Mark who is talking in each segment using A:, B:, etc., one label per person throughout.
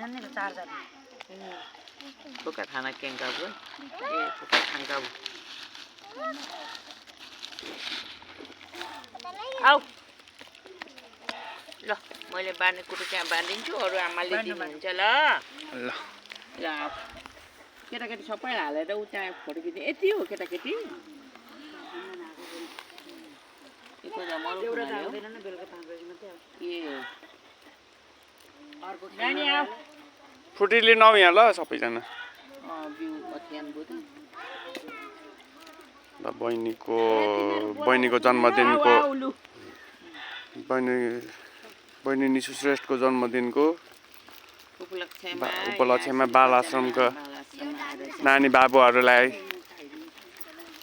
A: खाँदैनन् नि त चारजना
B: Bukan anak yang kabur, bukan anak kabur. Au, loh, मैले बाँध्ने कुरो त्यहाँ बाँधिदिन्छु अरू आमाले दिनुहुन्छ ल
C: ल
B: ल केटाकेटी सबै हालेर उ त्यहाँ फोटो खिच्ने यति हो केटाकेटी
A: एउटा त आउँदैन नि बेलुका 5 बजे मात्रै आउँछ
B: ए
A: अर्को
B: नानी आऊ
C: फ्रुटी लिन आऊ यहाँ ल सबैजना
B: बिउ अत्यान बुझ्नु
C: ल बहिनीको जन्मदिनको बहिनी निशु श्रेष्ठको जन्मदिनको उपलक्ष्यमा बाल आश्रमका नानी बाबुहरूलाई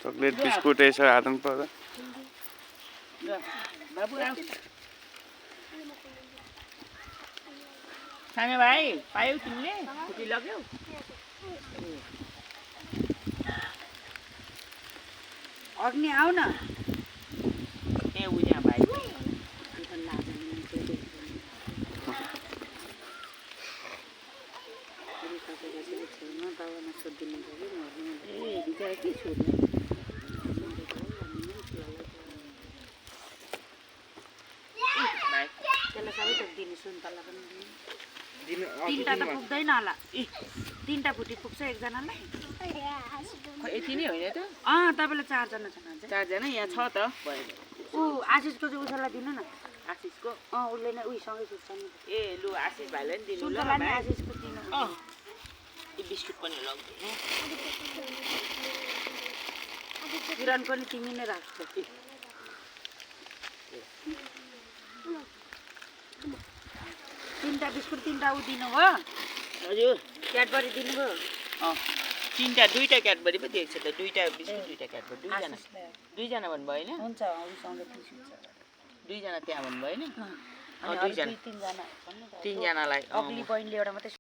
C: चकलेट बिस्कुट यसो आदान प्रदान
B: बाबु आऊ सानो भाइ पायौ तिमीले छुट्टी लग्यौ
A: अग्नि आऊ न
B: ए उया भाइ
A: त्यसलाई सबै त दिनु सुन्तला पनि दिनु तीनटा त पुग्दैन होला तीनटा फुटी पुग्छ एकजनालाई
B: यति नै होइन त
A: तपाईँलाई चारजना छ भन्छ
B: चारजना यहाँ छ त भयो
A: ऊ आशिषको चाहिँ उसलाई दिनु न
B: आशिषको
A: उसले नै उहीसँगै सुत्छ नि
B: ए लु आशिष भाइलाई नि दिनु ल
A: सुन्तला नि आशिषको दिनु
B: यो बिस्कुट पनि लग्दिनु
A: किरणको नि तिमी नै राख्छ तीनटा बिस्कुट तीनटा ऊ दिनु हो
B: हजुर
A: क्याडबरी दिनुभयो
B: तीनटा दुईटा क्याडबरी पो दिएको छ त दुईटा बिस्कुट दुईटा क्याडबरी दुईजना भन्नुभयो होइन
A: हुन्छ उसँगै
B: दुईजना त्यहाँ भन्नुभयो होइन
A: दुईजना
B: तिनजनालाई
A: अग्ली बहिनीले एउटा मात्रै